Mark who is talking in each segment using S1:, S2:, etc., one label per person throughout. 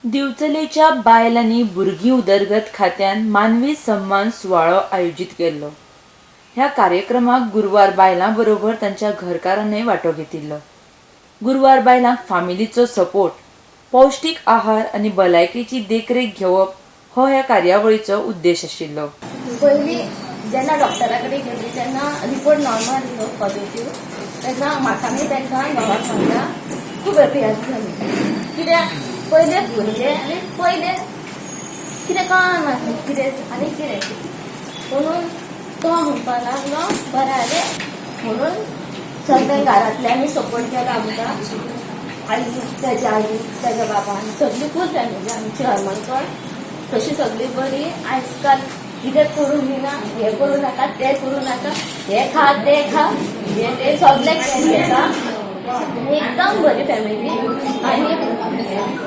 S1: दिवचलेच्या बायल आनी भुरगीं उदरगत खात्यान मानवी सन्मान सुवाळो आयोजीत केल्लो. ह्या कार्यक्रमाक गुरवार बायलां बरोबर तांच्या घरकारांनय वांटो घेतिल्लो. गुरवार बायलांक फामिलीचो सपोर्ट, पौश्टीक आहार आनी भलायकेची देखरेख घेवप हो ह्या कार्यावळीचो उद्देश आशिल्लो.
S2: पयलीं जेन्ना डॉक्टरा कडेन गेली तेन्ना रिपोर्ट नॉर्मल आसलो, पॉझिटीव. तेन्ना म्हाका आनी तांकां घोवाक म्हाका खूब हॅपी जाली, कित्याक पयले भुरगे आनी पयले कितें कळनासलें कितें आनी कितें. म्हणून तो म्हणपाक लागलो, बरें जालें. म्हणून सगळे घरांतल्यांनी सपोर्ट केलो आमकां. आई, तेज्या आई, तेज्या बाबान, सगळी फूल फॅमिली आमची हरमलकर तशी सगळी बरी. आयज काल कितें करूंक दिना, हें करूं नाका, तें करूं नाका, हें खा, तें खा, हें तें सगळें केअर घेता आनी एकदम बरी फॅमिली. आनी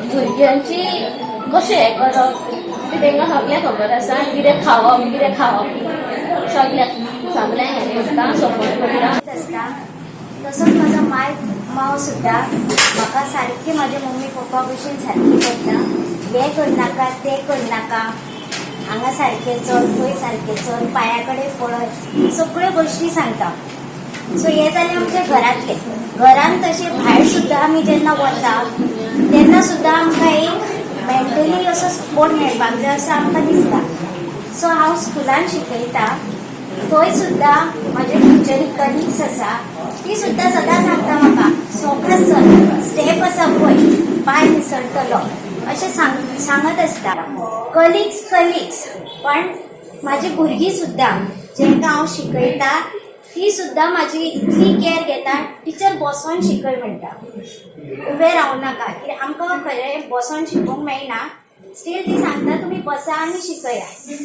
S2: भुरग्यांची कशें हें करप तें तांकां सगळें खबर आसा. कितें खावप, कितें खावप, सगळ्याक सगळ्यांक हें करता, सपोर्ट करता.
S3: आसता. तसोच म्हाजो माय माव सुद्दां म्हाका सारकी म्हाजे मम्मी पप्पा भशेन सारकी करता. हें करनाका, तें करनाका, हांगा सारकें चल, थंय सारकें चल, पांया कडेन पळय, सगळ्यो गोश्टी सांगता. सो हें जालें आमच्या घरांतलें. घरान तशें भायर सुद्दां आमी जेन्ना वता तेन्ना सुद्दां आमकां एक मेंटली असो सपोर्ट मेळपाक जाय असो आमकां दिसता. सो हांव स्कुलान शिकयता, थंय सुद्दां म्हाजे टिचरी कलिग्स आसा, ती सुद्दां सदां सांगता म्हाका, "सोकास चल, स्टेप आसा पळय, पांय निसरतलो," अशें सांगत आसता. कलिग्स कलिग्स, पण म्हाजी भुरगीं सुद्दां जेंकां हांव शिकयता, ती सुद्दां म्हाजी इतली केअर घेता. "टिचर, बसोन शिकय," म्हणटा, "उबें रावूं नाका." कित्याक आमकां खरें बसोन शिकोवंक मेळना. स्टील ती सांगता, "तुमी बसा आनी शिकया."